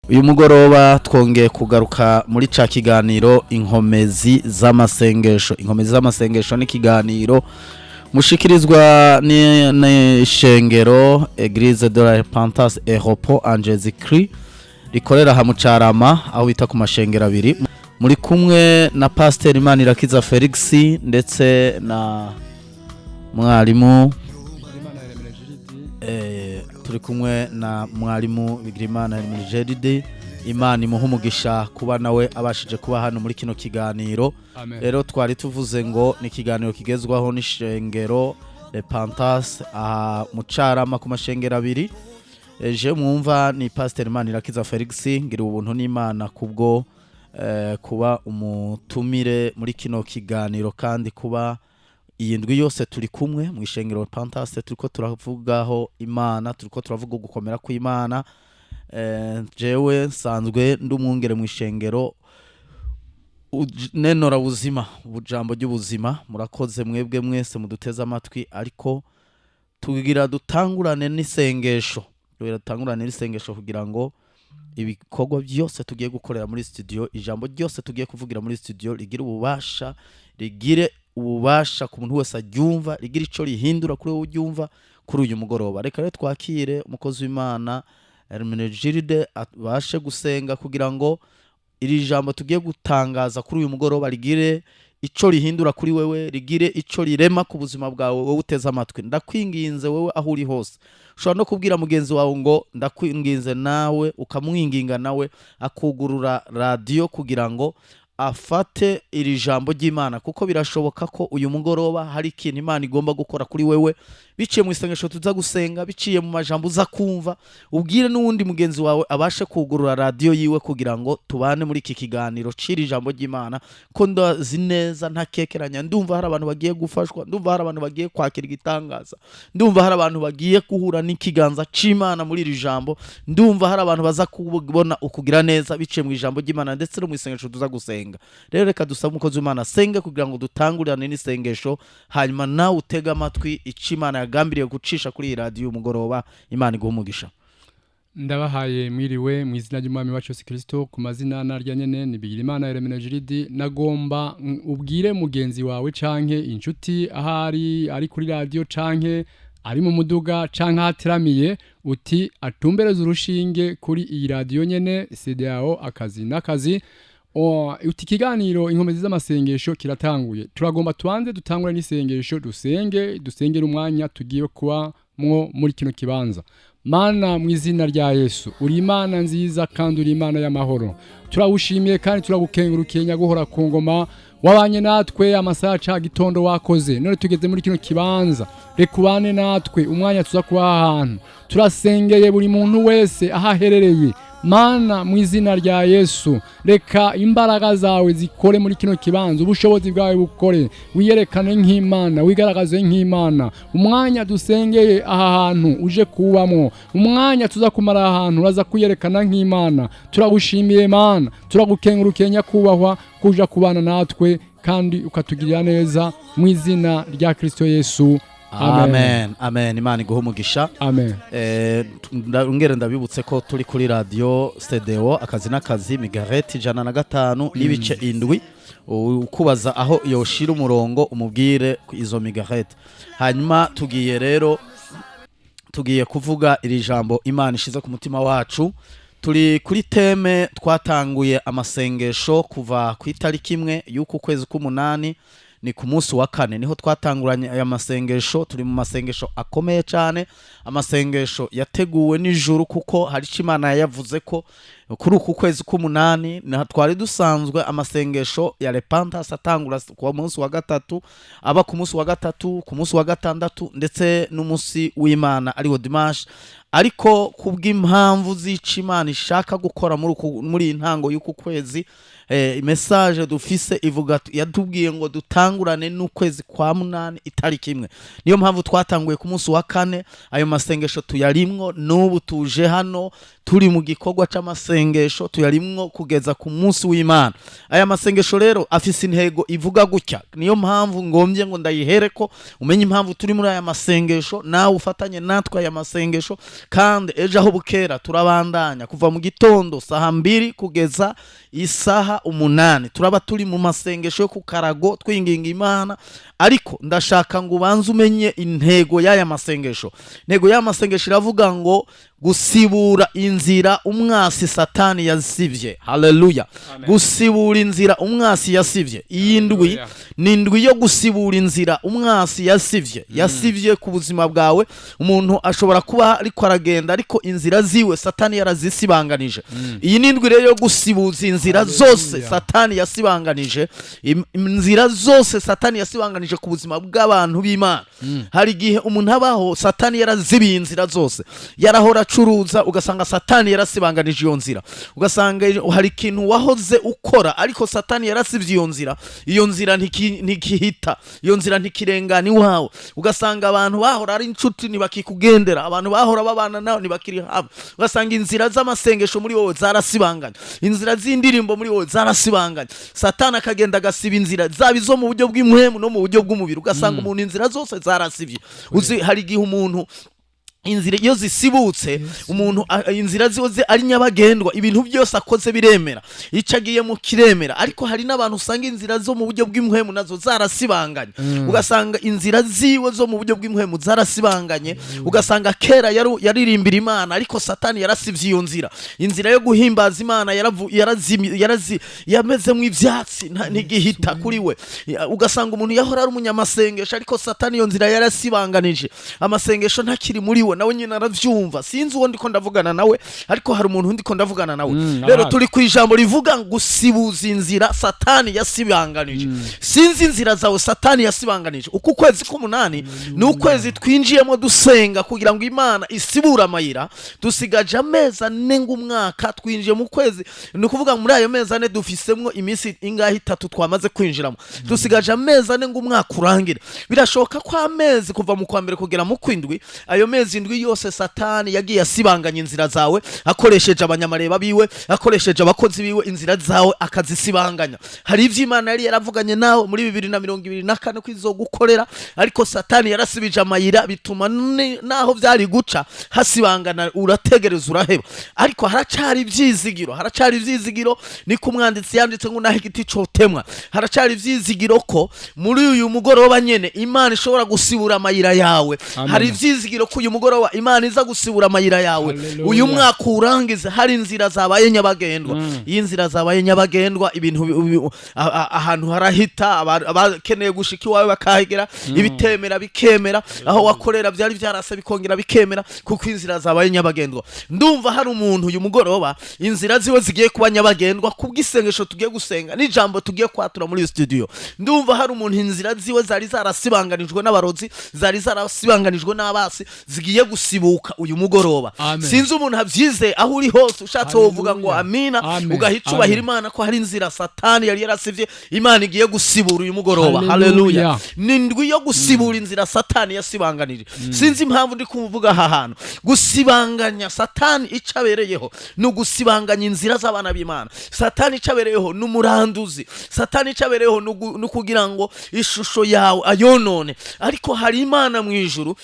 Uyu mugoroba twongeye kugaruka muri ca kiganiro Inkomezi z'Amasengesho. Inkomezi z'Amasengesho ni ikiganiro mushikirizwa n'ishengero Eglise de la Repentance et Repos en Jésus Christ rikorera aha mu Carama, aho bita ku mashengero abiri. Muri kumwe na Pasteur Imanirakiza Felix ndetse na mwarimu, turi kumwe na mwarimu Bigirimana Hermenegilde. Imana imuha umugisha kuba nawe abashije kuba hano muri kino kiganiro. Amen. Rero twari tuvuze ngo ni ikiganiro kigezwaho n'ishengero Repentance aha mu Carama ku mashengero abiri. Eje mwumva ni Pasteur Manirakiza Felix, ngira ubuntu n'Imana kubwo kuba umutumire muri kino kiganiro, kandi kuba iyi ndwi yose turi kumwe mu ishengero Repentance, turiko turavugaho Imana, turiko turavuga ugukomera kw'Imana. Jewe nsanzwe ndi umwungere mu ishengero nenora buzima ubujambo ry'ubuzima. Murakoze mwebwe mwese muduteze amatwi, ariko tugira dutangurane n'isengesho kugira ngo ibikorwa byose tugiye gukorera muri studio, ijambo ryose tugiye kuvugira muri studio rigire ububasha ku muntu wese aryumva, rigire ico rihindura kuri wowe uryumva kuri uyu mugoroba. Reka rero twakire umukozi w'Imana Hermenegilde abashe gusenga kugira ngo iri jambo tugiye gutangaza kuri uyu mugoroba rigire ico rihindura kuri wewe, rigire ico rirema ku buzima bwawe wowe uteze amatwi. Ndakwinginze, wewe aho uri hose, ushobora no kubwira mugenzi wawe ngo ndakwinginze, nawe ukamwinginga nawe akugurura radiyo kugira ngo afate iri jambo ry'Imana, kuko birashoboka ko uyu mugoroba hari ikintu Imana igomba gukora kuri wewe biciye mu isengesho tuza gusenga, biciye mu majambo uza kumva. Ubwire n'uwundi mugenzi wawe abashe kugurura radiyo yiwe kugira ngo tubane muri iki kiganiro c'iri jambo ry'Imana, ko ndazi neza ntakekeranya, ndumva hari abantu bagiye gufashwa, ndumva hari abantu bagiye kwakira igitangaza, ndumva hari abantu bagiye guhura n'ikiganza c'Imana muri iri jambo, ndumva hari abantu baza kubona ukugira neza biciye mu ijambo ry'Imana ndetse no mu isengesho tuza gusenga. Rero reka dusabe umukozi w'Imana asenge kugira ngo dutangurane n'isengesho, hanyuma nawe utege amatwi ico Imana yagambiriye gucisha kuri iyi radiyo umugoroba. Imana iguhe umugisha. Ndabahaye mwiriwe mu izina ry'Umwami wacu Yesu Kristo. Ku mazina narya nyene ni Bigirimana Hermenegilde. Nagomba ubwire mugenzi wawe canke inshuti ahari ari kuri radio canke ari mu muduga canke ahateramiye, uti atumbereze urushinge kuri iyi radio nyene CDAO akazi n'akazi. Uti ikiganiro Inkomezi z'Amasengesho kiratanguye. Turagomba tubanze dutangure n'isengesho, dusenge, dusengere umwanya tugiye kuba mwo muri kino kibanza. Mana, mu izina rya Yesu, uri Imana nziza kandi uri Imana y'amahoro. Turawushimiye kandi turagukengurukiye, nyaguhora ku ngoma. Wabanye natwe amasaha ca gitondo, wakoze. None tugeze muri kino kibanza, reka ubane natwe umwanya tuza kuba ahantu. Turasengeye buri muntu wese aho aherereye. Mana, mu izina rya Yesu, reka imbaraga zawe zikore muri kino kibanza, ubushobozi bwawe bukore, wiyerekane nk'Imana, wigaragaze nk'Imana. Umwanya dusengeye aha hantu uje kubamo, umwanya tuza kumara aha hantu, uraza kwiyerekana nk'Imana. Turagushimiye Mana, turagukengurukiye nyakubahwa, kuja kubana natwe kandi ukatugirira neza, mu izina rya Kristo Yesu, amen. Amen, amen. Imana iguhe umugisha. Amen. Ngere ndabibutse ko turi kuri radio CDO akazi n'akazi, megahertz 105.7. Ukubaza aho yoshira umurongo, umubwire izo megahertz. Hanyuma tugiye rero, tugiye kuvuga iri jambo Imana ishize ku mutima wacu. Turi kuri thème twatanguye amasengesho kuva ku itariki 1 y'uku kwezi k'umunani, ni ku munsi wa kane niho twatanguranye aya masengesho. Turi mu masengesho akomeye cyane, amasengesho yateguwe n'ijuru, kuko hari icyo Imana yayavuze ko kuri uku kwezi k'umunani. Na twari dusanzwe amasengesho ya Repentance atangura ku munsi wa gatatu, aba ku munsi wa gatatu, ku munsi wa gatandatu ndetse n'umunsi w'Imana ariwo dimanche. Ariko kubw'impamvu z'ico Imana ishaka gukora muri iyi ntango y'uku kwezi, message dufise ivuga, yatubwiye ngo dutangurane n'ukwezi kwa munani itariki 1. Niyo mpamvu twatanguye ku munsi wa kane. Ayo masengesho tuyarimwo n'ubu, tuje hano turi mu gikorwa c'amasengesho, tuyarimwo kugeza ku munsi w'Imana. Aya masengesho rero afise intego ivuga gutya, niyo mpamvu ngombye ngo ndayihereko umenye impamvu turi muri aya masengesho, nawe ufatanye natwe aya masengesho. Kandi ejo aho bukera turabandanya kuva mu gitondo saha 2 kugeza isaha 8, turaba turi mu masengesho yo ku karago twinginga Imana. Ariko ndashaka ngo ubanze umenye intego y'aya masengesho. Intego y'aya masengesho iravuga ngo gusibura inzira umwasi Satani yasivye. Haleluya! Amen. Gusibura inzira umwasi yasivye. Iyi ndwi Hallelujah. ni indwi yo gusibura inzira umwasi yasivye ku buzima bwawe. Umuntu ashobora kuba ariko aragenda, ariko inzira ziwe Satani yarazisibanganije. Iyi ni indwi rero yo gusibuza inzira Hallelujah. zose Satani yasibanganije, inzira zose Satani yasibanganije ku buzima bw'abantu b'Imana. Hari igihe umuntu abaho Satani yarazibiye inzira zose. Yarahora acuruza, ugasanga Satani yarasibanganije iyo nzira. Ugasanga hari ikintu wahoze ukora, ariko Satani yarasibye iyo nzira. Iyo nzira ntikihita, iyo nzira ntikirengana iwawe. Ugasanga abantu bahora ari inshuti ntibakikugendera, abantu bahora babana nawe ntibakiri hafi. Ugasanga inzira z'amasengesho muri wowe zarasibanganye, inzira z'indirimbo muri wowe zarasibanganye. Satani akagenda agasiba inzira, zaba izo mu buryo bw'impwemu no mu buryo bw'umubiri. Ugasanga umuntu inzira zose zarasibye. Uzi, hari igihe umuntu inzira iyo zisibutse, umuntu inzira ziwe ari nyabagendwa, ibintu byose akoze biremera, icyo agiyemo kiremera. Ariko hari n'abantu usanga inzira zo mu buryo bw'impwemu nazo zarasibanganye. Ugasanga inzira ziwe zo mu buryo bw'impwemu zarasibanganye. Ugasanga kera yaririmbira Imana, ariko Satani yarasivye iyo nzira. Inzira yo guhimbaza Imana yamezemo ivyatsi, ntigihita kuri we. Ugasanga umuntu yahora ari umunyamasengesho, ariko Satani iyo nzira yarasibanganije, amasengesho ntakiri muri we, nawe nyine aravyumva. Sinzi uwo ndiko ndavugana nawe, ariko hari umuntu ndiko ndavugana nawe. Rero turi ku ijambo rivuga ngo gusibuza inzira Satani yasibanganije. Sinzi inzira zawe Satani yasibanganije. Uku kwezi k'umunani ni ukwezi twinjiyemo dusenga kugira ngo Imana isibure amayira. Dusigaje amezi 4 ngo umwaka, twinjiye mu kwezi, ni ukuvuga muri ayo mezi 4 dufisemwo iminsi ingahe? 3 twamaze kwinjiramo. Dusigaje amezi 4 ngo umwaka urangire. Birashoboka ko amezi kuva mu kwa mbere kugera mu kwindwi, ayo mezi 7 yose, Satani yagiye asibanganya inzira zawe akoresheje abanyamareba biwe, akoresheje abakozi biwe, inzira zawe akazisibanganya. Hari ibyo Imana yari yaravuganye nawe muri 2024 ko izogukorera, ariko Satani yarasibije amayira, bituma naho byari guca hasibangana, urategereza uraheba. Ariko haracari ibyizigiro, haracari ibyizigiro. Niko umwanditsi yanditse ngo naho igiti cotemwa, haracari ibyizigiro ko muri uyu mugoroba nyene Imana ishobora gusibura amayira yawe. Amen. Hari ibyizigiro ko uyu mugoroba Imana iza gusibura amayira yawe. Hallelujah. Uyu mwaka urangize hari inzira zabaye nyabagendwa. Iyo inzira zabaye nyabagendwa, ibintu ahantu harahita, abakeneye gushika iwawe bakahagera, ibitemera bikemera, aho wakorera byari byarase bikongera bikemera, kuko inzira zabaye nyabagendwa. Ndumva hari umuntu uyu mugoroba inzira ziwe zigiye kuba nyabagendwa kubw'isengesho tugiye gusenga n'ijambo tugiye kwatura muri iyi studio. Ndumva hari umuntu inzira ziwe zari zarasibanganijwe n'abarozi, zari zarasibanganijwe n'abasi, zigiye gusibuka uyu mugoroba. Amen. Sinzi umuntu abyizeye. Aho uri hose, ushatse wovuga ngo Hallelujah. amina, Amen. ugaha icubahiro Amen. Imana ko hari inzira Satani yari yarasivye Imana igiye gusibura uyu mugoroba. Hallelujah. Haleluya! Ni indwi yo gusibura inzira Satani yasibanganije. Sinzi impamvu ndi kuvuga aha hantu gusibanganya. Satani icyo abereyeho ni ugusibanganya inzira z'abana b'Imana. Satani icyo abereyeho ni umuranduzi. Satani icyo abereyeho ni ukugira ngo ishusho yawe ayonone. Ariko hari Imana mu ijuru.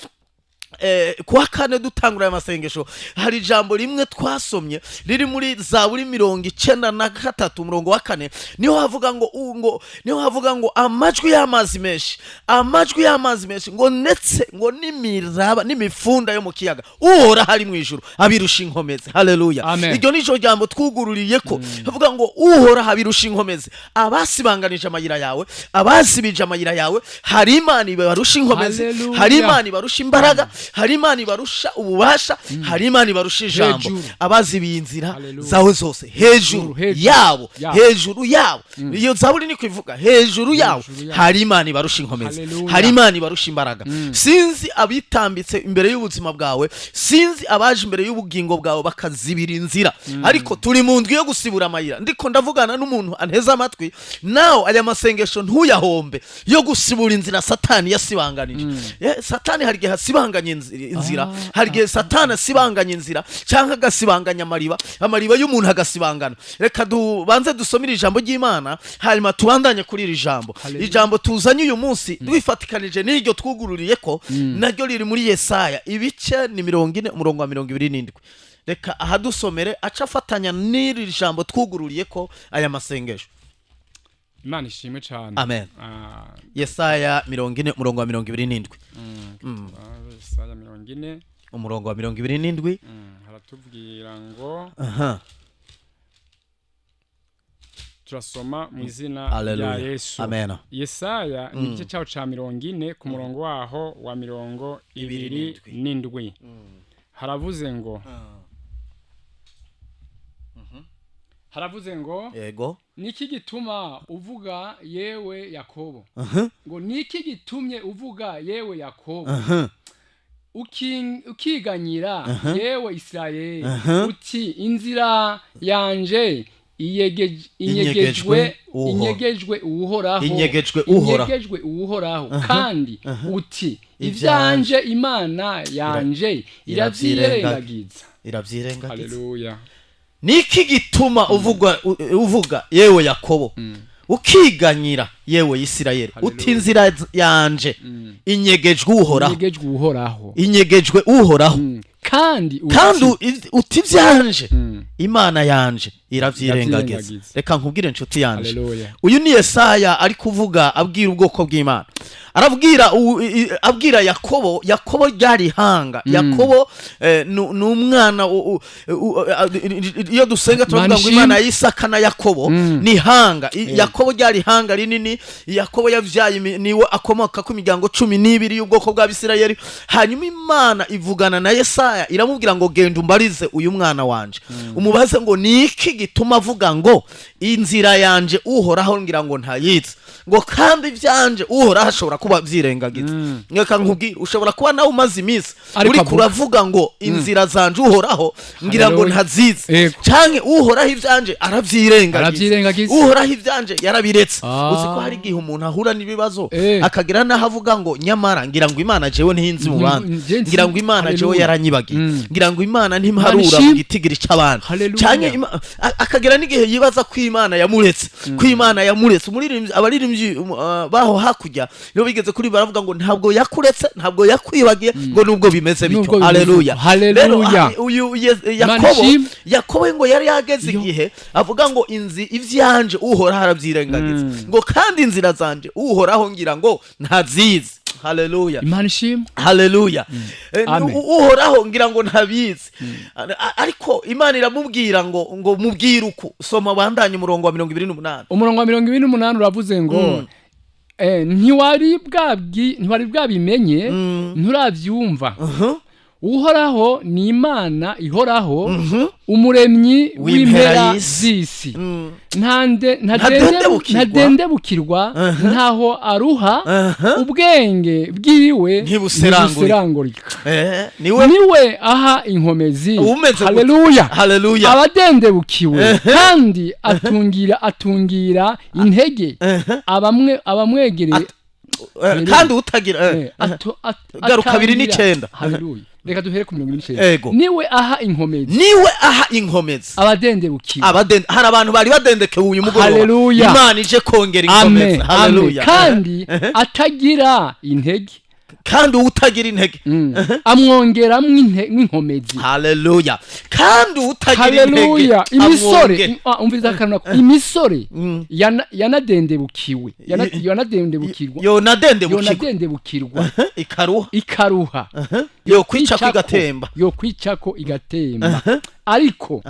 Kuwa kane dutangura aya masengesho, hari ijambo rimwe twasomye riri muri Zaburi 93 umurongo wa 4. Niho havuga ngo niho havuga ngo amajwi y'amazi menshi, amajwi y'amazi menshi, ngo ndetse ngo n'imiraba n'imifunda yo mu kiyaga, Uhoraho ari mu ijuru abirusha inkomezi. Haleluya! Amen. Iryo ni jambo twugururiye ko havuga ngo Uhoraho abirusha inkomezi. Abasibanganije amayira yawe, abasibije amayira yawe, hari Imana ibarusha inkomezi. Hallelujah. Hari Imana ibarusha imbaraga, hari Imana ibarusha ububasha, hari Imana ibarusha ijambo. Hejuru. Abazibiye inzira Hallelujah. zawe zose, hejuru Hejuru. yabo, Yabo. hejuru yabo. Iyo zaburi ni kuivuga hejuru yabo. Hejuru yabo. Hari Imana ibarusha inkomezi. Hallelujah. Hari Imana ibarusha imbaraga. Sinzi abitambitse imbere y'ubuzima bwawe, sinzi abaje imbere y'ubugingo bwawe bakazibira inzira, ariko turi mu ndwi yo gusibura amayira. Ndiko ndavugana n'umuntu anteze amatwi. Nawe aya masengesho ntuyahombe yo gusibura inzira Satani yasibanganije. Satani hari igihe asibanganya inzira. Hari igihe Satani asibanganya inzira cyangwa agasibanganya amariba, amariba y'umuntu agasibangana. Reka tubanze dusomere ijambo ry'Imana, hanyuma tubandanye kuri iri jambo. Hallelujah. Ijambo tuzanye uyu munsi twifatikanije n'iryo twugururiye ko naryo riri muri Yesaya, ibice ni 40, umurongo wa 27. Reka ahadusomere, aca afatanya n'iri jambo twugururiye ko aya masengesho. Imana ishimwe cyane. Amen. Yesaya 40, umurongo wa 27. Yesaya 40, umurongo wa 27. Haratubwira ngo Aha. Turasoma mu izina rya Haleluya. Yesu. Amen. Yesaya ni igice cyaho ca 40, ku murongo waho wa 27, haravuze ngo: "Niki gituma uvuga, yewe Yakobo?" Ngo: "Niki gitumye uvuga, yewe Yakobo, ukiganyira, yewe Isirayeli, uti: Inzira yanje inyegejwe Uhoraho. Inyegejwe Uhoraho." Inyegejwe Uhoraho. Inyegejwe Uhoraho, kandi uti: Ivyanje Ivyanje Imana yanje iravyirengagiza." Iravyirengagiza. Haleluya. Niki gituma uvuga, yewe Yakobo, ukiganyira, yewe Isirayeli, Haleluya. uti: Inzira yanje inyegejwe Uhoraho"? Inyegejwe Uhoraho. Inyegejwe Uhoraho. Kandi uti, Kandi uti: Ivyanje Imana yanje iravyirengagiza. Iravyirengagiza. Reka nkubwire, inshuti yanje. Haleluya. Uyu ni Yesaya ari kuvuga, abwira ubwoko bw'Imana, arabwira abwira Yakobo. Yakobo ryari ihanga. Yakobo ni umwana iyo dusenga turavuga ngo Imana Imana ya Isaka na Yakobo. Ni ihanga. Yakobo ryari ihanga rinini. Yakobo yavyaye niwe akomoka ku miryango 12 y'ubwoko bw'Abisirayeli. Hanyuma Imana ivugana na Yesaya, iramubwira ngo: "Genda umbarize uyu mwana wanje, umubaze ngo ni iki gituma avuga ngo: Inzira yanje Uhoraho ngira ngo ntayizi, ngo kandi ivyanje Uhoraho ashobora kuba avyirengagiza." Reka nkubwire, ushobora kuba nawe umaze iminsi Ariko uriko avuga. uravuga ngo: Inzira zanje Uhoraho ngira ngo Haleluya. ntazizi, canke Uhoraho ivyanje aravyirengagiza." Aravyirengagiza. Uhoraho ivyanje yarabiretse. Uzi ko hari igihe umuntu ahura n'ibibazo, akagera n'aho avuga ngo: Nyamara ngira ngo Imana jewe ntinzi mu bandi, ngira ngo Imana jewe Haleluya. yaranyibagiye, ngira ngo Imana ntimharura Imana mu ishimwe. gitigiri c'abandi." Haleluya. Canke akagera n'igihe yibaza ko Imana yamuretse, ko Imana yamuretse. Umuririmbyi, abaririmbyi baho hakurya nibo bigeze kuri baravuga ngo: Ntabwo yakuretse, ntabwo yakwibagiye, ngo nubwo bimeze bityo. Nubwo bimeze Haleluya. uko. Haleluya. Rero uyu Imana Yakobo, ishimwe. Yakobo ngo yari yageze Yo. igihe avuga ngo: Inzi ivyanje Uhoraho arabyirengagiza, ngo kandi inzira zanje Uhoraho ngira ngo ntazizi. Haleluya. Imana ishimwe. Haleluya. Amen. Uhoraho ngira ngo ntabizi. Ariko Imana iramubwira ngo mubwire uku. Soma, bandanye umurongo wa 28. Umurongo wa 28 uravuze ngo: "Ntiwari bwabimenye? Nturabyumva? Uhoraho ni Imana ihoraho, umuremyi w'impera w'impera y'isi. z'isi. Ntande Ntadendebukirwa. Ntadendebukirwa, ntaho aruha, ubwenge bwiwe ntibuserangurika. Ntibuserangurika." Niwe Niwe aha inkomezi Umeze gute? Haleluya. Haleluya. Abadendebukiwe, kandi atungira intege abamwegereye. Kandi utagira Garuka abiri n'icenda. Haleluya, reka duhere ku 29. Ego. Niwe aha inkomezi Niwe aha inkomezi abadendebukiwe. Hari abantu bari badendekewe uyu mugoroba. Haleluya. Imana ije kongera inkomezi. Amen, amen. Haleluya. Kandi atagira intege Kandi utagira intege amwongeramwo inkomezi. Haleluya, kandi utagira intege Haleluya. Imisore amwongera. Umviriza akantu nako. Imisore yanadendebukiwe, yanadendebukirwa. Yonadendebukirwa. Yonadendebukirwa. Ikaruha. Ikaruha. Yo kwicako igatemba. Yo kwicako igatemba, ariko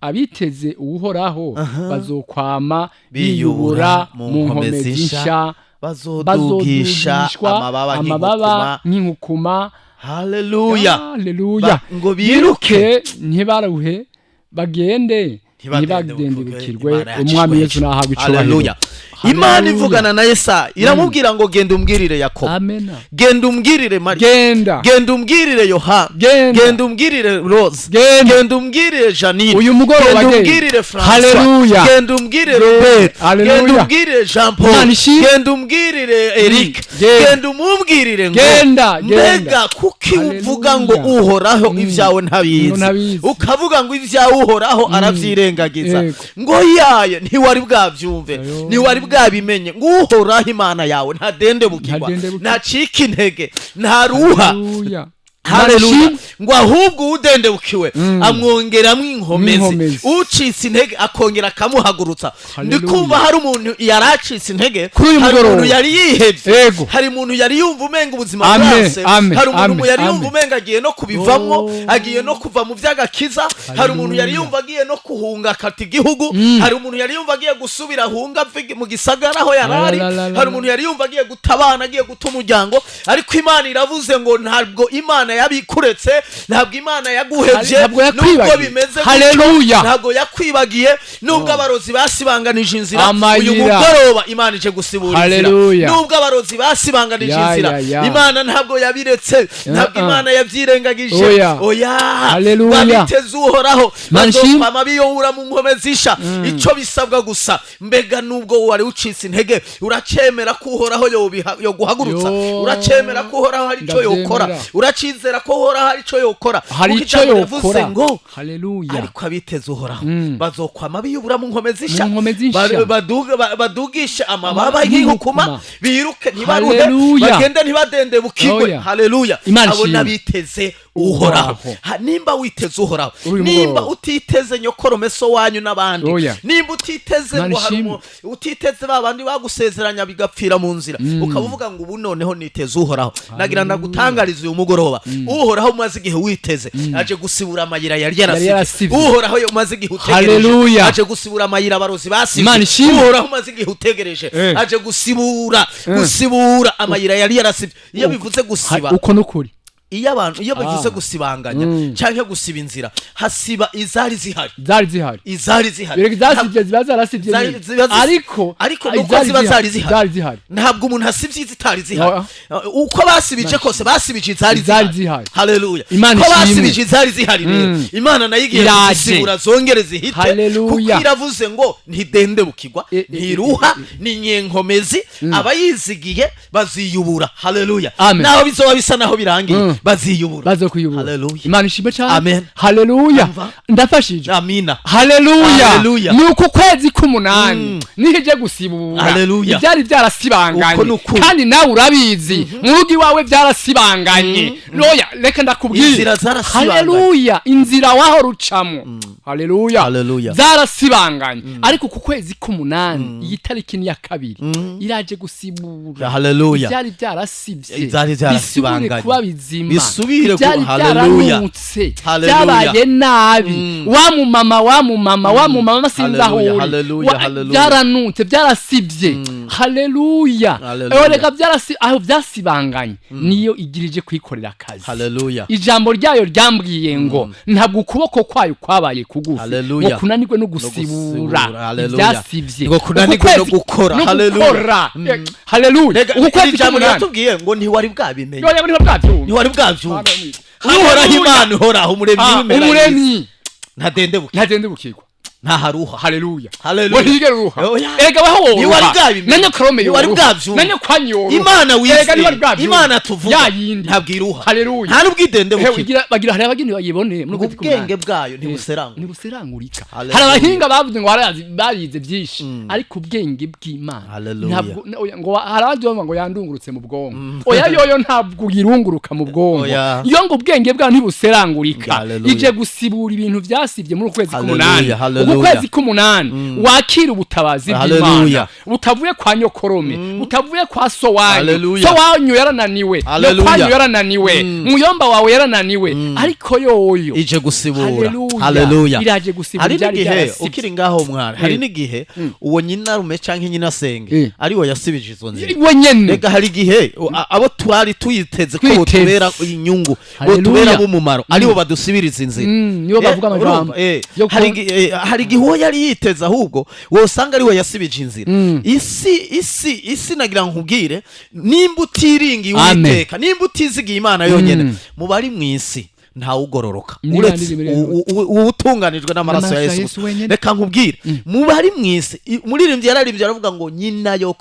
abiteze Uhoraho bazokwama biyubura mu nkomezi nsha, bazodugisha bazodugishwa amababa amababa nk'inkukuma. Nk'inkukuma. Haleluya. Haleluya. Ngo biruke biruke ntibaruhe, bagende ntibadendebukirwe. ntibadendebukirwe. Imana yacu Umwami ishimwe. Yesu nahabwe icubahiro. Haleluya. Imana Haleluya. ivugana na Yesaya, iramubwira ngo: "Genda umbwirire Yakobo, Amena. genda umbwirire Mariya, Genda. genda umbwirire Yohana, Genda. genda umbwirire Rose, Genda. genda umbwirire Janine, Uyu mugoroba genda genda. umbwirire François, Haleluya. genda umbwirire Genda. Robert, Haleluya. genda umbwirire Jean Paul, Imana ishimwe. genda umbwirire Eric, Genda. genda umumbwirire ngo Genda, genda. mbega kuki uvuga ngo Haleluya. Uhoraho ibyawe Ngo ntabizi, ntabizi. ukavuga ngo ibyawe Uhoraho arabyirengagiza?" Yego. Ngo yaye, ntiwari bwabyumve, Ayo. ntiwari bwabimenye ngo Uhoraho Imana yawe ntadendebukirwa, Ntadendebukirwa. ntacika intege, ntaruha. Haleluya. Haleluya. Imana ishimwe. Ngo ahubwo udendebukiwe amwongeramo inkomezi, Inkomezi. ucitse intege akongera akamuhagurutsa. Haleluya. Ndikumva hari umuntu yari acitse intege, Kuri uyu hari mugoroba. umuntu yari yihebye, Yego. hari umuntu yari yumva umenga ubuzima Amen, bwase, amen, hari umuntu amen, yari yumva amen. umenga agiye no kubivamwo, Oh. agiye no kuva mu by'agakiza, hari umuntu yari Haleluya. yumva agiye no kuhunga akata igihugu, hari umuntu yari yumva agiye gusubira ahunga ave mu gisagara aho yari ari, La, la, la, la, hari umuntu yari yumva agiye gutabana, agiye guta umuryango. Ariko Imana iravuze ngo ntabwo Imana yabikuretse, ntabwo Imana yaguhevye, Ntabwo nubwo yakwibagiye. bimeze gutyo, Haleluya. ntabwo yakwibagiye. Nubwo abarozi basibanganije inzira, uyu Amayira. mugoroba Imana ije gusibura inzira. Haleluya. Nubwo abarozi basibanganije Ya, inzira, ya, ya. Imana ntabwo yabiretse, ntabwo Uh-uh. Imana yabyirengagije. Oya. Oya. Haleluya. Babiteze Uhoraho Imana ishimwe. bazokwama biyungura mu nkome zisha. Icyo bisabwa gusa, mbega nubwo wari ucitse intege, uracemera ko Uhoraho yoguhagurutsa? Yo. Uracemera ko Uhoraho hari icyo yokora? Ndabyemera. Uracizera ko Uhoraho hari icyo yokora? Hari Kuko icyo ijambo rivuze yokora. ngo Haleluya. ariko abiteze Uhoraho bazokwama biyubura mu nkome zisha, Mu nkome zisha. Badugishe amababa y'inkukuma, Y'inkukuma. biruke ntibaruhe, Haleluya. bagende ntibadendebukirwe. Oya. Haleluya. Imana Abo ishimwe. n'abiteze Uhoraho. Uhoraho. Nimba witeze Uhoraho, Uyu nimba mugoroba. utiteze nyokorome, so wanyu n'abandi, Oya. nimba utiteze Imana ngo hari ishimwe. utiteze ba bandi bagusezeranya bigapfira mu nzira, ukaba uvuga ngo ubu noneho niteze Uhoraho, nagira ndagutangariza uyu mugoroba: Uhoraho umaze igihe witeze aje gusibura amayira yari yarasivye. Yarasivye. Uhoraho umaze igihe utegereje Haleluya. aje gusibura amayira abarozi basivye. Imana ishimwe. Uhoraho umaze igihe utegereje aje gusibura amayira yari yarasivye. Iyo bivuze gusiba, Uko nukuri. iyo abantu, iyo bivuze Ah. gusibanganya canke gusiba inzira, hasiba izari zihari. Zari zihari. Izari zihari. Bireka izasivye ziba zarasivye nyine. Ariko Ariko nuko izari ziba zari zihari. Zari zihari. Ntabwo umuntu asibye izitari zihari. Oya. Uko basibije kose, basibije izari Izari zihari. zihari. Haleluya. Imana Ko ishimwe. basibije izari zihari rero, Imana nayo igiye Iraje. kuzisibura zongere zihite, Haleluya. kuko iravuze ngo ntidendebukirwa, ntiruha, ni nyenkomezi, abayizigiye baziyubura. Haleluya. Amen. Naho bizoba bisa naho birangiye, baziyubura. Baze kuyubura. Haleluya. Imana ishimwe cyane. Amen. Haleluya. Umva. Ndafashije. Amina. Haleluya. Haleluya. Ni uku kwezi k'umunani nije gusibura Haleluya. ibyari byarasibanganye. Uko ni ukuri. Kandi nawe urabizi, mu rugo iwawe byarasibanganye. Oya, reka ndakubwira. Inzira zarasibanganye. Haleluya. Inzira wahora ucamo, haleluya, Haleluya. zarasibanganye, ariko ku kwezi k'umunani, iyi tariki ni iya kabiri, iraje gusibura Haleluya. ibyari byarasibye, Ibyari byarasibanganye. bisubire kuba bizima. Bisubire Ibyari Haleluya. byaranutse, Haleluya. byabaye nabi, wa mumama, wa mumama, wa mumama, sinzi aho Haleluya, uri. haleluya, haleluya. Byaranutse, byarasibye. Haleluya. Haleluya. Reka aho byasibanganye niyo igirije kwikorera akazi. Haleluya. Ijambo ryayo ryambwiye ngo ntabwo ukuboko kwayo kwabaye kugufi Haleluya. ngo kunanirwe no gusibura, gusibura haleluya. ibyasibye. Ngo kunanirwe Uku kwezi- no gukora, no haleluya. gukora. Haleluya. Rega, Uku kwezi iri jambo k'umunani. riratubwiye ngo ntiwari bwabimenye. Yoya, niba bwabyumva. Ntiwari bwabyumva. Haleluya. Uhoraho Imana ihoraho, umuremyi w'impera y'isi, Umuremyi ntadendebuke, ntagende bukirwa, ntaharuha. Haleluya. Haleluya. Ngo ntiyigere uruha. Oya. Erega weho woruha. Ntiwari bwabimenye. Na nyokorome Ntiwari yoruha. bwabyumva. Na nyokwanyu yoruha. Imana Erega wizeye, ntiwari bwabyumva. Imana tuvuga, Ya yindi. ntabwo iruha. Haleluya. Nta n'ubwidende Hewe, bukirwa. bagira hari abageni bayibone muri Ngo ukwezi k'umunani. ubwenge bwayo ntibuserangura. Ntibuserangurika. Haleluya. Hari abahinga bavuze ngo barize byinshi, ariko ubwenge bw'Imana Haleluya. ntabwo oya, ngo hari abandi bavuga ngo yandungurutse mu bwonko. Oya, yoyo ntabwo uyirunguruka mu bwonko. Oya. Iyo ngo ubwenge bwayo ntibuserangurika. Haleluya. Ije gusibura ibintu byasibye muri uku kwezi Haleluya, k'umunani. haleluya. Uku kwezi k'umunani wakira ubutabazi bw'Imana Haleluya. butavuye kwa nyokorome, butavuye kwa so wanyu. Haleluya. So wanyu yarananiwe, Haleluya. nyokwanyu yarananiwe, muyomba wawe yarananiwe, ariko yoyo Ije gusibura. Haleluya. Haleluya. Iraje gusibura Hari ibyari n'igihe byarasibye. ukiri ngaho mwana, hari n'igihe uwo nyinarume canke nyinasenge ari we yasibije izo nzira. We nyene. Rega hari igihe abo twari tuyiteze ko Twiteze. botubera inyungu, Haleluya. botubera b'umumaro, aribo badusibiriza inzira. Nibo bavuga amajambo Urumva, yo hari Hari igihe uwo yari yiteze ahubwo wosanga ari we yasibije inzira. Isi nagira ngo nkubwire, nimba utiringiye Amen. Uwiteka, nimba utizigiye Imana yonyene, mu bari mu isi ntawugororoka Niba uretse ndi muri- uwutunganijwe n'amaraso ya Yesu gusa. Wenyine. Reka nkubwire, mu bari mu isi, umuririmbyi yararirimbye aravuga ngo nyina yo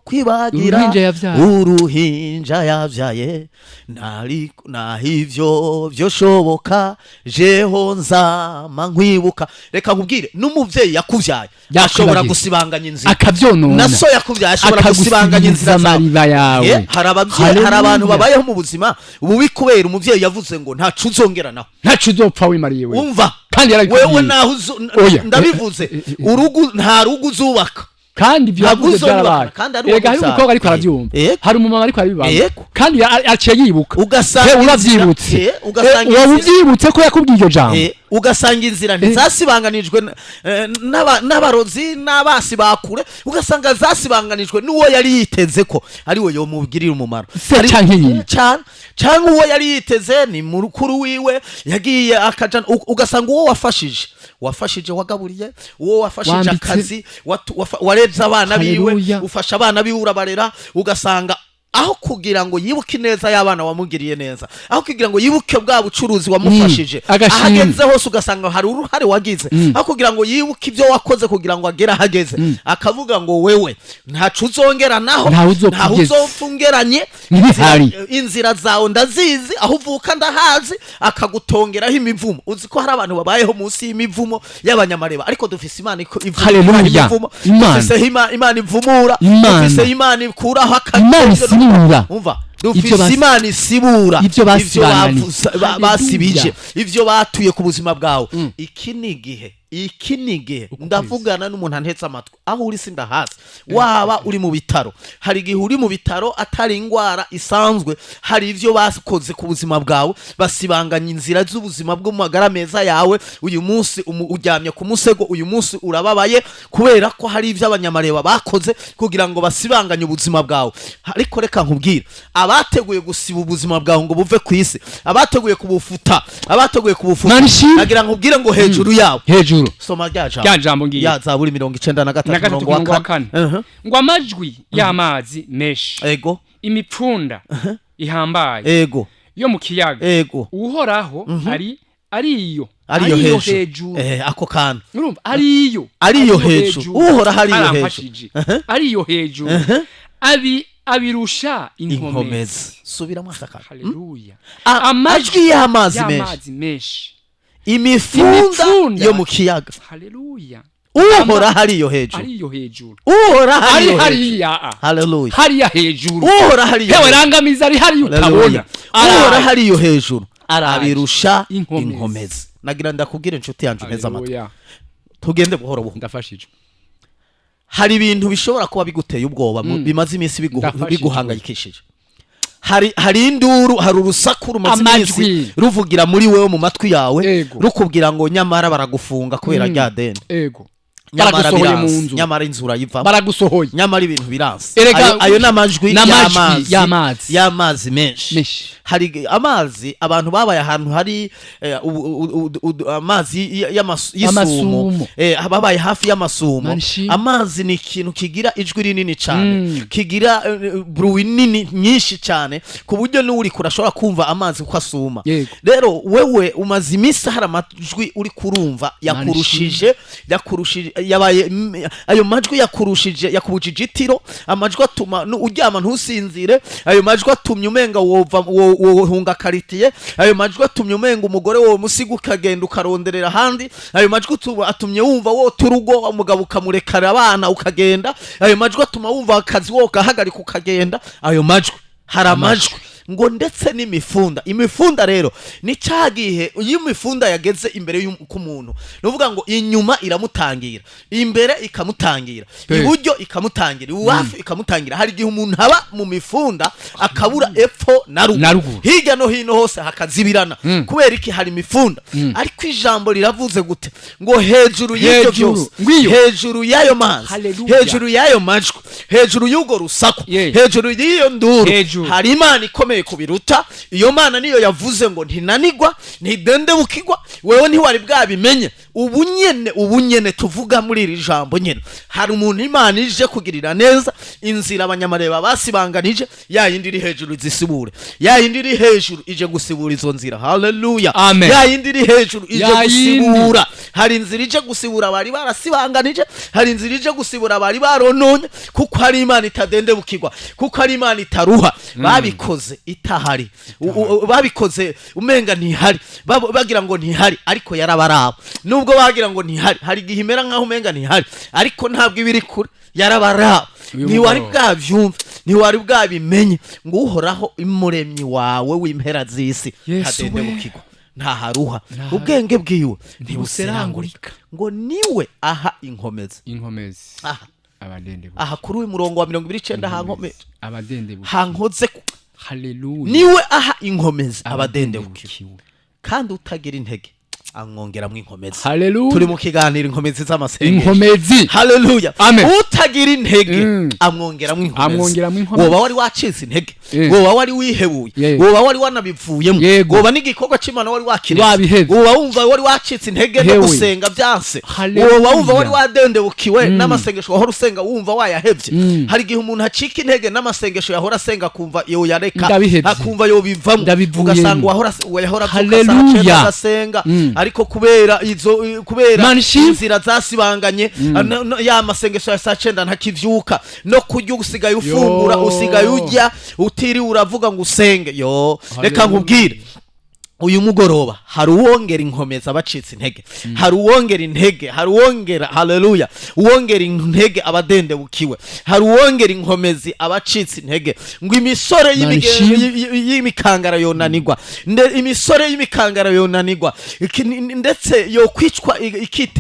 kwibagira Uruhinja yavyaye. Uruhinja yavyaye, nari naho ivyo vyoshoboka, jeho nzama nkwibuka. Reka nkubwire, n'umuvyeyi yakuvyaye ashobora Yakwibagira. gusibanganya inzira, Akavyonona. Na so yakuvyaye ashobora gusibanganya inzira Akagusibiza zawe. Amariba yawe. Hari abavyeyi, hari Haleluya. abantu babayeho mu buzima bubi kubera umuvyeyi yavuze ngo ntaco uzongera naho. Ntaco uzopfa wimariye wewe. Umva, Kandi yarabikubwiye. wewe naho Oya. ndabivuze, urugo, nta rugo uzubaka. Kandi ibyo Ntabwo yavuze uzobibona, byarabaye. kandi ari Erega hari uwo umukobwa ariko muvyara. arabyumva, hari umumama ariko arabibanga, kandi aciye yibuka. Ugasanga Uravyibutse. Ugasanga Wowe inzira- uvyibutse ko yakubwiye iryo jambo. Ugasanga inzira ntizasibanganijwe n'abarozi n'abasi bakure, ugasanga zasibanganijwe n'uwo yari yiteze ko ari we yomugirira umumaro. Se canke nyina. Canke uwo yari yiteze ni mukuru wiwe yagiye akaja, ugasanga uwo wafashije, wagaburiye, uwo wafashije Wambitse. akazi, wareze abana biwe, Haleluya. ufasha abana biwe, urabarera, ugasanga aho kugira ngo yibuke ineza y'abana wamugiriye neza, aho kugira ngo yibuke bwa bucuruzi wamufashije, Agashimwe. ahageze hose ugasanga hari uruhare wagize, aho kugira ngo yibuke ibyo wakoze kugira ngo agere ahageze, akavuga ngo wewe ntaco uzongera naho, Ntawe uzopfa ntawe ugeze. uzopfa ungeranye. Ntibihari. Inzira zawe ndazizi, aho uvuka ndahazi, akagutongeraho imivumo. Uzi ko hari abantu babayeho munsi y'imivumo y'abanyamareba, ariko dufise Imana ivumura Haleluya. imivumo. Imana. Dufise Imana ivumura. Imana. Dufise Imana ikuraho Imana akagozo. isibura. Umva, Ivyo dufise Imana isibura Ivyo basibanganiye. basibije, Haleluya. ivyo batuye ku buzima bwawe. Iki ni igihe, iki ni igihe ndavugana n'umuntu antetse amatwi. Aho uri sindahazi, waba uri mu bitaro. Hari igihe uri mu bitaro atari indwara isanzwe, hari ivyo bakoze ku buzima bwawe, basibanganya inzira z'ubuzima bw'amagara meza yawe. Uyu munsi uryamye ku musego, uyu munsi urababaye kubera ko hari ivyo abanyamareba bakoze kugira ngo basibanganye ubuzima bwawe. Ariko reka nkubwire, abateguye gusiba ubuzima bwawe ngo buve ku isi, abateguye kubufuta, abateguye kubufuta, Mana ishimwe. nagira nkubwire ngo hejuru yabo. Hejuru. Soma rya jambo. Rya jambo ngiye. Ya Zaburi mirongo icenda na na gatatu gatatu umurongo umurongo wa wa kane. kane. Ngo amajwi y'amazi menshi, imipfunda ihambaye yo mu kiyaga, Uhoraho ari ariyo Ariyo hejuru. Ako kantu. Urumva, ariyo Ariyo hejuru. Uhoraho ariyo hejuru. Aramfashije. Ariyo hejuru, abirusha inkomezi. Inkomezi. Subiramo aka kantu. Haleluya. Amajwi y'amazi menshi, y'amazi menshi, imifunda imifunda yo mu kiyaga, Haleluya. Uhoraho ariyo hejuru. Ariyo hejuru. Uhoraho ari ariyo hejuru. Hariya. Haleluya. Hariya hejuru. Uhoraho ariyo Hewe, hejuru. rangamiza, ari hariya utabona. Haleluya. Uhoraho ariyo hejuru, Araje. abirusha Inkomezi. inkomezi. Nagira ndakubwira, inshuti yanjye nteze amatwi, Haleluya. tugende buhoro buhoro. Ndafashijwe. Hari ibintu bishobora kuba biguteye ubwoba, bimaze iminsi Ndafashijwe. biguhangayikishije. Hari induru, hari urusaku rumaze Amajwi. iminsi ruvugira muri wewe, mu matwi yawe, rukubwira ngo nyamara baragufunga kubera rya deni, Ego. nyamara Baragusohoye mu biranse, nzu. nyamara inzu urayivamo, Baragusohoye. nyamara ibintu biranse. Erega- Ayo ni amajwi N'amajwi y'amazi, y'amazi. y'amazi menshi. Menshi. Hari amazi, abantu babaye ahantu hari amazi y'isumo. Amasumo. Babaye hafi y'amasumo. Manishimwe. Amazi ni ikintu kigira ijwi rinini cyane, kigira bruit nini nyinshi cyane, ku buryo n'uri kure ashobora kumva amazi uko asuma. Rero wewe umaze iminsi hari amajwi uri kurumva yakurushije, yabaye ayo majwi yakurushije, yakubujije itiro, amajwi atuma uryama ntusinzire, ayo majwi atumye umenga wova wohunga karitiye, ayo majwi atumye umenga umugore wowe musiga ukagenda ukaronderera ahandi, ayo majwi atumye wumva wota urugo, umugabo ukamurekara abana ukagenda, ayo majwi atuma wumva akazi wowe ugahagarika ukagenda. Ayo majwi, hari amajwi ngo ndetse n'imifunda. Imifunda rero ni cya gihe iyo imifunda yageze imbere k'umuntu, ni ukuvuga ngo inyuma iramutangira, imbere ikamutangira, iburyo ikamutangira, ibubafu ikamutangira. Hari igihe umuntu aba mu mifunda akabura epfo na Na ruguru, ruguru. hirya no hino hose hakazibirana. Kubera iki? Hari imifunda. Ariko ijambo riravuze gute? Ngo hejuru y'ibyo Hejuru. byose, Ngwiyo. hejuru y'ayo mazi, Haleluya. hejuru y'ayo majwi, hejuru y'urwo rusaku, hejuru y'iyo nduru, Hejuru. hari Imana ikomeye kubiruta. Iyo Mana niyo yavuze ngo ntinanigwa, ntidendebukirwa. Wewe ntiwari bwabimenye. Ubu nyene tuvuga muri iri jambo nyene, hari umuntu Imana ije kugirira neza. Inzira abanyamareba basibanganije, ya yindi iri hejuru zisibure, ya yindi iri hejuru ije gusibura izo nzira. Haleluya! Amen. Ya yindi iri hejuru ije Ya yindi. gusibura. Hari inzira ije gusibura bari barasibanganije, hari inzira ije gusibura bari barononye, kuko hari Imana itadendebukirwa, kuko hari Imana itaruha. Babikoze itahari, babikoze umenga ntihari, bagira ngo ntihari, ariko yarabaraba. Nubwo bagira ngo ntihari, hari igihe imera nkaho umenga ntihari, ariko ntabwo iba iri kure, yarabaraba. Uyu Ntiwari mugoroba. bwabyumve, ntiwari bwabimenye ngo Uhoraho, Umuremyi wawe w'impera z'isi, Yesu we. ntadendebukirwa, ntaharuha, Ntaharuha. ubwenge bwiwe Ntibuserangurika. ntibuserangurika, ngo niwe aha inkomezi Inkomezi aha abadendebukiwe. Aha kuri uyu murongo wa 29 hankome Abadendebukiwe. hankoze Haleluya. Niwe aha inkomezi abadendebukiwe, kandi utagira intege amwongeramo inkomezi. Haleluya. Turi mu kiganiro Inkomezi z'Amasengesho. Inkomezi. Haleluya. Amen. Utagira intege amwongeramo inkomezi. Amwongeramo inkomezi. Woba wari wacitse intege, woba wari wihebuye, woba wari wanabivuyemo, woba n'igikorwa cy'Imana wari wakiretse, Wabihevye. woba wumva wari wacitse intege no Hewe. gusenga byanse, Haleluya. woba wumva wari wadendebukiwe n'amasengesho wahora usenga wumva wayahevye. Hari igihe umuntu acika intege n'amasengesho yahora asenga, akumva yoyareka, Ndabihevye. akumva yobivamo. Ndabivuyemo. Ugasanga wahora avyuka saa Haleluya. 9 agasenga, ariko kubera izo, kubera Imana ishimwe. inzira zasibanganye, ya masengesho ya saa 9 ntakivyuka. No kurya usigaye ufungura, Yo. usigaye urya utiriwe uravuga ngo usenge. Yo, reka Haleluya. nkubwire, uyu mugoroba hari uwongera inkomezi abacitse intege, hari uwongera intege, hari uwongera, haleluya, uwongera intege abadendebukiwe, hari uwongera inkomezi abacitse intege. Ngo imisore Imana ishimwe. y'imikangara yonanirwa, imisore y'imikangara yonanirwa, ndetse yokwicwa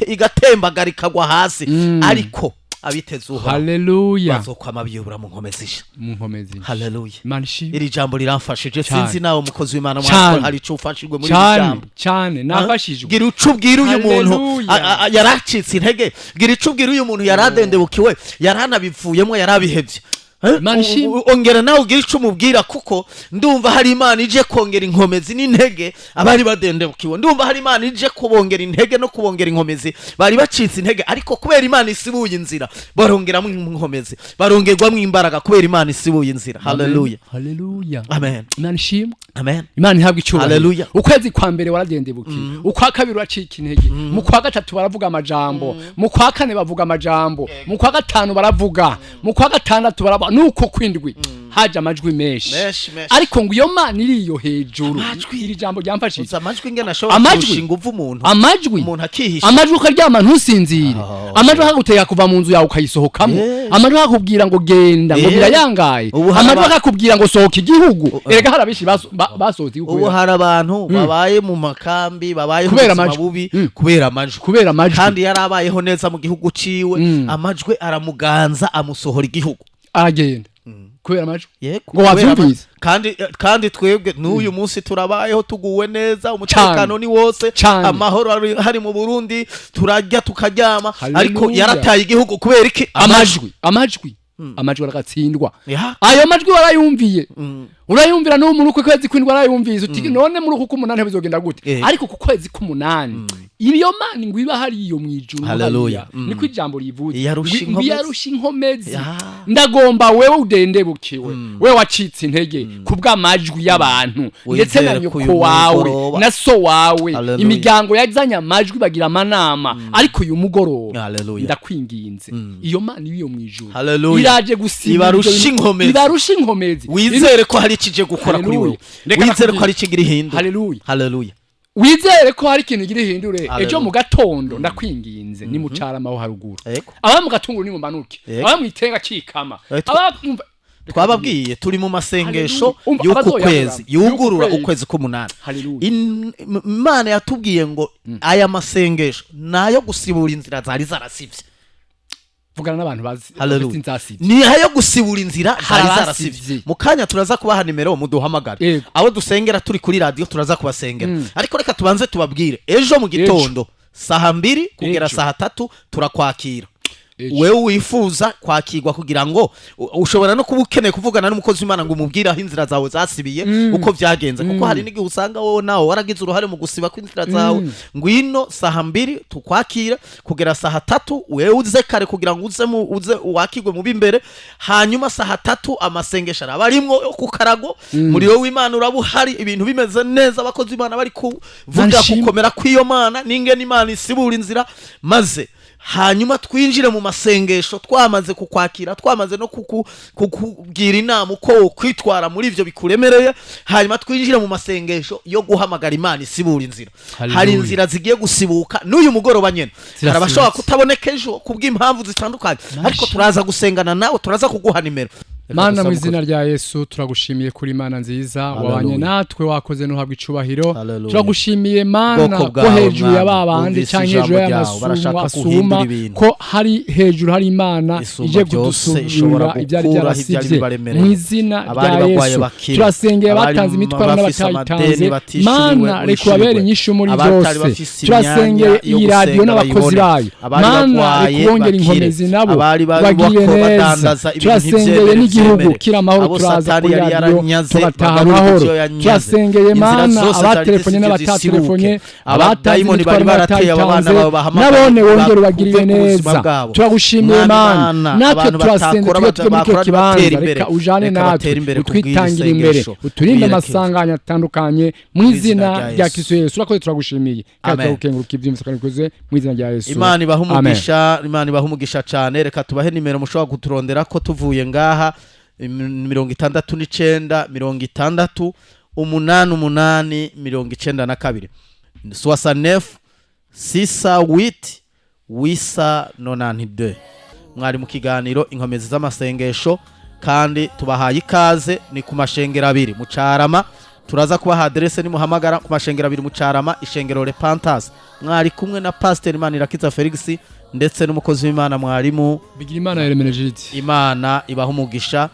igatembagara ikagwa hasi, ariko abiteze Uhoraho Haleluya. bazokwama biyubura mu nkomezi nshya. Mu nkomezi. Haleluya. Imana ishimwe. Iri jambo riramfashije. Cyane. Sinzi nawe, umukozi w'Imana, Cyane. mwako hari icyo ufashijwe muri iri Cyane. jambo. Cyane, nafashijwe. Gira ico ubwira uyu muntu Haleluya. yaracitse intege. Gira ico ubwira uyu muntu yaradendebukiwe, yaranabivuyemo, yarabihevye. Eh? Imana ishimwe. Ongera nawe ugire ico umubwira, kuko ndumva hari Imana ije kongera inkomezi n'intege abari badendebukiwe. Ndumva hari Imana ije kubongera intege no kubongera inkomezi bari bacitse intege, ariko kubera Imana isibuye inzira, barongeramo inkomezi, barongerwamo imbaraga kubera Imana isibuye inzira. Haleluya. Haleluya. Amen. Imana ishimwe. Amen. Imana ihabwa icyubahiro. Haleluya. Ukwezi kwa mbere waradendebukiye, ukwa kabiri uracika intege, mu kwa gatatu baravuga amajambo, mu kwa kane bavuga amajambo, mu kwa gatanu baravuga, mu kwa gatandatu baravuga, nuko kwindwi haje amajwi menshi. Menshi, menshi. Ariko ngo iyo Mana iri iyo hejuru. Amajwi. Iri jambo ryamfashije. Uzi amajwi ingene ashobora Amajwi. kurusha inguvu umuntu, Amajwi. umuntu akihisha. Amajwi ukaryama ntusinzire. Oh. Amajwi akagutera kuva mu nzu yawe ukayisohokamo. Amajwi akakubwira ngo genda, ngo birayangaye. Ubu hari Amajwi akakubwira ngo sohoka igihugu. Erega hari abenshi basohotse igihugu Ubu hari abantu babaye mu makambi, babayeho Kubera ubuzima amajwi. bubi kubera amajwi. Kubera amajwi. Kandi yarabayeho neza mu gihugu ciwe, amajwi aramuganza, amusohora igihugu. Aragenda kubera amajwi. Yego. Ngo wavyumvise? Kandi twebwe n'uyu munsi turabayeho tuguwe neza, umutekano ni wose, Cane. amahoro hari mu Burundi, turarya tukaryama. Haleluya. Ariko yarataye igihugu kubera iki? Amajwi, amajwi, amajwi aragatsindwa. Ayo majwi warayumviye, urayumvira n'ubu muri uku kwezi kw'indwi warayumvise, uti none muri uku k'umunani bizogenda gute? Ariko ku kwezi k'umunani iyo Mana ngo iba hariyo mu ijuru Haleluya. hariya, niko ijambo rivuze. Iyarusha Ngo inkomezi. iyarusha inkomezi. Ya. Ndagomba wewe udendebukiwe, wewe wacitse intege kubw'amajwi y'abantu ndetse na Wizere ko nyoko uyu wawe mugoroba- na so wawe, Haleluya. imiryango yazanye amajwi bagira amanama, ariko uyu mugoroba Haleluya. ndakwinginze, iyo Mana iri iyo mu ijuru Haleluya. iraje gusiba Ibarusha ibyo bintu. inkomezi. Ibarusha inkomezi. Wizere ko hari ikije gukora kuri Haleluya. wewe. Reka Wizere nakubwire. ko hari ikigira ihindura. Haleluya. Haleluya. Wizere ko hari ikintu gira ihindure. Haleluya. Ejo mu gatondo ndakwinginze, ni mu Carama ho haruguru, Yego. aba mu Gatunguru ni mu manuke, Yego. aba mu Itenga kikama, aba Twababwiye turi mu masengesho Haleluya. Umva, y'uku abazoyagura. kwezi yugurura Y'uku kwezi. ukwezi k'umunani. Haleluya. Imana yatubwiye ngo aya masengesho nayo gusibura inzira zari zarasivye. Vugana n'abantu bazi Haleluya. bafite inzasivye. Ni ayo gusibura inzira Hari zari abasivye. zarasivye. Mu kanya turaza kubaha nimero muduhamagare. Yego. Abo dusengera turi kuri radiyo turaza kubasengera, ariko reka tubanze tubabwire: ejo mu gitondo saha 2 kugera Ejo. saha 3 turakwakira. Ejo. Wewe wifuza kwakirwa kugira ngo ushobora no kuba ukeneye kuvugana n'umukozi w'Imana ngo umubwire aho inzira zawe zasibiye, uko byagenze, kuko hari n'igihe usanga wowe nawe waragize uruhare mu gusiba kw'inzira zawe. Ngwino saha 2 tukwakire kugera saha 3. Wewe uze kare kugira ngo uze wakirwe mu b'imbere. Hanyuma saha 3 amasengesho araba arimwo yo ku karago, muriro w'Imana uraba uhari, ibintu bimeze neza, abakozi b'Imana bari kuvuga Manshimwe. gukomera kw'iyo Mana n'ingene Imana isibura inzira, maze hanyuma twinjire mu masengesho twamaze kukwakira, twamaze no kukubwira inama uko wokwitwara muri ivyo bikuremereye. Hanyuma twinjire mu masengesho yo guhamagara Imana isibura inzira. Hallelujah. Hari inzira zigiye gusibuka n'uyu mugoroba nyene. Hari Zirasibutse. abashobora kutaboneka ejo kubw'impamvu zitandukanye, ariko turaza gusengana nawe, turaza kuguha nimero. Mana, mu izina rya Yesu, turagushimiye kuri Imana nziza wabanye Hallelujah. natwe, wakoze, ntuhabwe icubahiro. Hallelujah. Turagushimiye Mana Bwoko ko bwawe, hejuru ya Mwami, babandi bumvise canke ijambo hejuru ryawe, y'amasuma barashaka asuma guhindura ibintu. ko hari hejuru hari Imana Isumba ije byose ishobora kudusubira ibyari gukuraho ibyari byarasivye bibaremereye. mu izina Abari rya bagwaye Yesu. bakire. Turasengeye Abari abatanze imitwaro bafise n'abatayitanze. amadeni batishyuriwe, Mana, reka ubabere wishyurirwe. inyishu muri Abatari byose. bafise Turasengeye imyanya yo iyi radiyo gusenga n'abakozi bayibone. bayo. Abari Mana, bagwaye reka ubongere bakire. inkomezi nabo Abari bagire bako neza. badandaza ibintu Turasengeye ntivyemere, n'igihugu vyemere. kiri amahoro. Abo Turaza Satani kuri yari radiyo yaranyaze, tugataha bagarura amahoro. ivyo yanyaze. Turasengeye Inzira Mana zose zari abatelefonye zisivye n'abatatelefone, zisibuke. abatanze Abadayimoni imitwaro bari barateye aba bana n'abatayitanze, bawe bahamagaye, nabone wongere bakuve ubagirire ku buzima neza. bwabo. Turagushimiye Mwami Mana, Mana, natwe abantu turasenze batakora tujye tujye muri kino bakora kibanza, batera imbere. reka ujane Reka natwe, batere imbere kubw'iri utwitangire imbere, sengesho. uturinde Wiyerekeze. amasanganya atandukanye mu Mu izina izina rya rya Yesu. Kristo Yesu. Urakoze, turagushimiye kandi Amen. turagukenguruka ibyumvise kandi bikoze mu izina rya Yesu. Imana ibaha Amen. umugisha, Imana ibaha umugisha cyane. Reka tubahe nimero mushobora kuturondera ko tuvuye ngaha: 69 60 88 92, 69 68 892. Mwari mu kiganiro Inkomezi z'Amasengesho, kandi tubahaye ikaze. Ni ku mashengero abiri mu Carama. Turaza kubaha aderese nimuhamagara. Ku mashengero abiri mu Carama, ishengero Repantas. Mwari kumwe na Pasiteri Manirakiza Felix ndetse n'umukozi w'Imana mwarimu Bigira Imana Yeremereje. Imana ibaha umugisha.